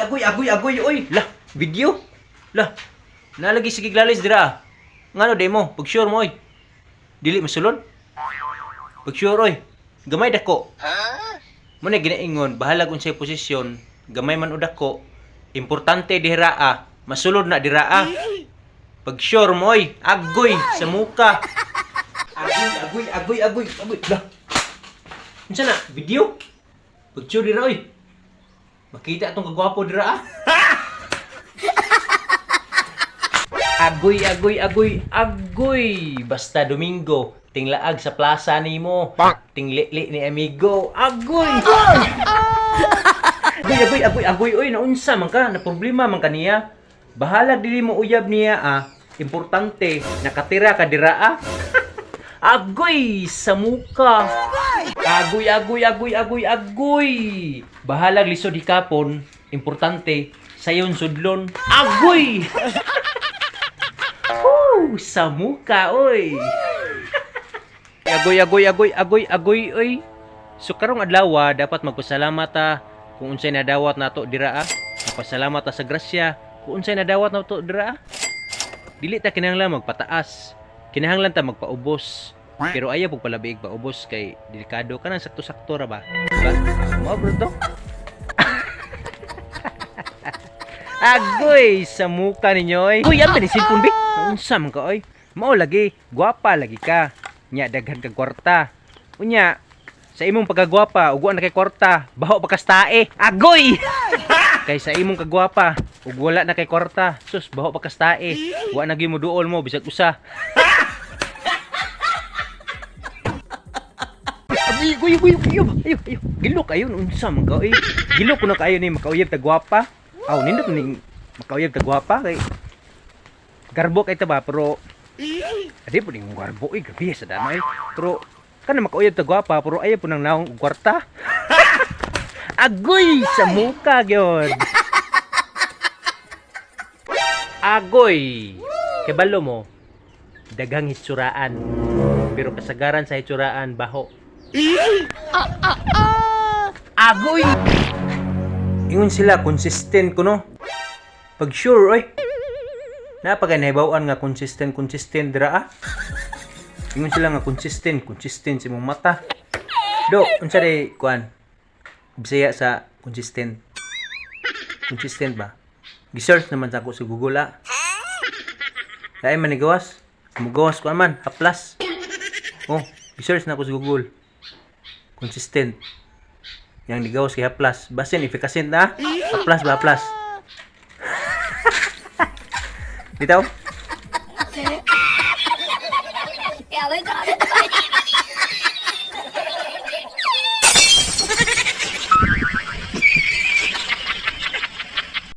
Agoy, agoy, agoy, oy. Lah, video. Lah. Nalagi sige glalis dira. Ngano demo? Pag sure mo oy. Dili masulod. Pag sure oy. Gamay dako. Mo na ginaingon, bahalag unsay posisyon, gamay man o dako, importante dira ah, masulod na dira ah. Pag sure mo oy, agoy sa muka. Agoy, agoy, agoy, agoy, agoy. Lah. Unsa na? Video? Pag sure dira oy. Makita atong kagwapo dira ah. Agoy, agoy, agoy, agoy. Basta Domingo, tinglaag sa plaza nimo. Tinglili ni amigo. Agoy! Agoy, agoy, agoy, agoy, oy, naunsa man ka, na problema man ka niya. Bahalag dili mo uyab niya ah. Importante, nakatira ka dira ah. Agoy sa muka. Agoy, agoy, agoy, agoy, agoy. Bahalag lisod hikapon, importante, sayon sudlon. Agoy! Woo, sa muka, oy. Agoy, agoy, agoy, agoy, agoy, oy. So karong adlaw, dapat magpasalamat ta kung unsay nadawat nato dira ah. Magpasalamat ta sa grasya kung unsay nadawat nato dira ah. Dili ta kinahanglan magpataas. Kinahanglan ta magpaubos. Pero ayaw pug palabiig paubos kay delikado ka nang sakto-sakto ra ba? Diba? Mao bro to. Agoy sa muka ninyo oy. Uy, ang ni cellphone bi. Unsa man ka oy? Mao lagi, gwapa lagi ka. Nya daghan kag kwarta. Unya, sa imong pagkagwapa ug wa na kay kwarta, baho pa kas tae. Agoy! Kay sa imong kagwapa ug wala na kay kwarta, sus baho pa kas tae. Wa na gyud mo duol mo bisag usa. Agoy, agoy, agoy, agoy, ayo, ayo. Gilo kayo, unsa man ka, oy. Gilo ko na kayo ni makauyab ta gwapa. Aw, nindot ning makauyab ta gwapa kay garbo kay ta ba, pero adi po ning garbo oy, grabe sa dana oy. Pero kana makauyab ta gwapa, pero ayaw po nang naong og kwarta. Agoy sa muka gyud. Agoy. Kibalo mo, daghang hitsuraan. Pero kasagaran sa hitsuraan baho. Agoy! Ingon sila, consistent ko no. Pag sure, oy. Napagay nahibaw-an nga consistent, consistent dira ah. Ingon sila nga consistent, consistent sa imong mata. Do, unsa day kuan? Bisaya sa consistent. Consistent ba? Gi-search naman sa ako sa Google ah. Lain man ni gawas. Mugawas ko man, haplas. Oh, gi-search na ako sa Google. Consistent. Yang nigawas kay haplas. Basin efficacent na. Haplas ba haplas? Bitaw? Yeah, they got it.